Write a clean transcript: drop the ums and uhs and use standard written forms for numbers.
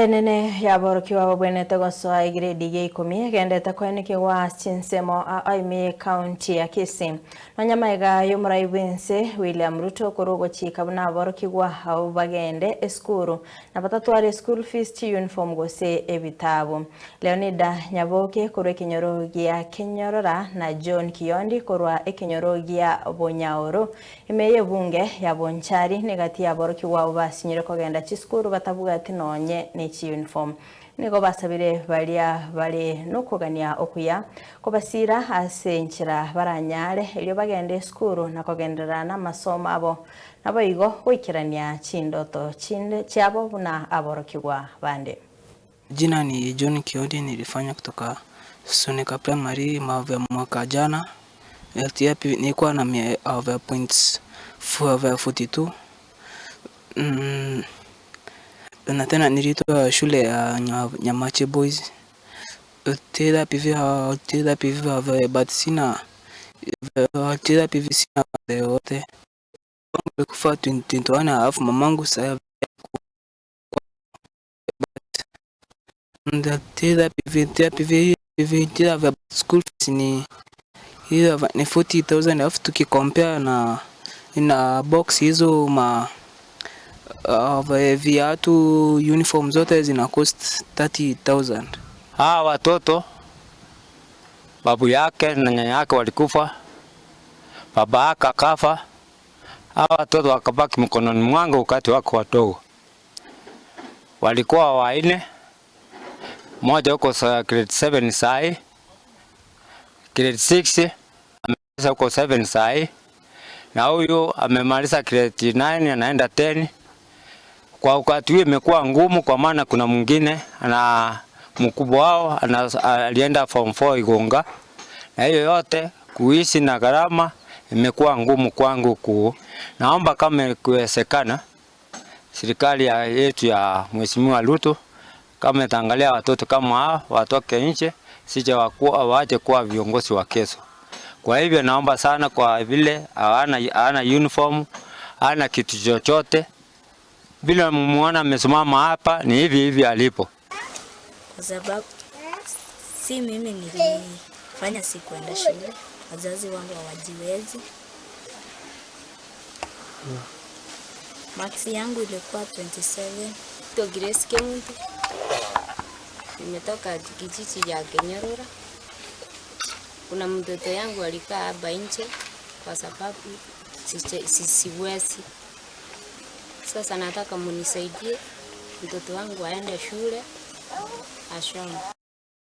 Enene y'aborokigwa babwenerete gosoa egiredi ya ikomi egenderete koenekigwa ase chinsemo ao ime y'ecounty ya Kisii. Nonya magega y'omorai bw'ense William Ruto korwa ogochika buna aborokigwa abwo bagende esukuru na batatware school fees, chiuniform gose ebitabu. Leonida Nyaboke korwa ekenyoro gia Kenyorora na John Kiyondi korwa ekenyoro gia Bonyaoro Ime y'ebunge ya Bonchari negati y'aborokigwa abwo basinyire kogenda chisukuru batabwati nonye ne chiyunifomu. Nigo basabire baria bare nokogania okuya kobasiira ase enchera baranyare erio bagende esukuru na kogenderera namasomo abo naboigo goikerania chindoto chinde chiabo buna aborokigwa bande. Jina ni John Kiodi nilifanya kutoka Suneka Primary mwaka jana LTIP nilikuwa na points 42 na tena niliitwa shule ya Nyamache Boys but sina sina yote alikufa 2021 alafu mamangu sasa School fees ni 40,000 alafu tukicompare na na box hizo ma viatu uniform zote zina cost 30,000. Hawa watoto babu yake na nyanya yake walikufa, baba yake akafa, hawa watoto wakabaki mkononi mwangu wakati wako wadogo. Walikuwa waine, mmoja huko grade 7 sai, grade 6 amemaliza huko 7 sai, na huyu amemaliza grade 9 anaenda 10. Kwa wakati huu imekuwa ngumu, kwa maana kuna mwingine na mkubwa wao alienda form 4 Igunga, na hiyo yote kuishi na gharama imekuwa ngumu kwangu ku. Naomba kama ikiwezekana serikali ya yetu ya Mheshimiwa Ruto kama itaangalia watoto kama hao watoke nje, sije wakuwa waache kuwa viongozi wa kesho. Kwa hivyo naomba sana, kwa vile hawana hawana uniform, hana kitu chochote, vile mmuona amesimama hapa ni hivi hivi alipo. Kwa sababu si mimi nilifanya sikuenda shule, wazazi wangu hawajiwezi. Maksi yangu ilikuwa 27. To Grace Kemuntu, nimetoka kijiji ya Kenyorora. Kuna mtoto yangu alikaa hapa nje kwa sababu siwezi. Sasa nataka munisaidie mtoto wangu aende shule asome.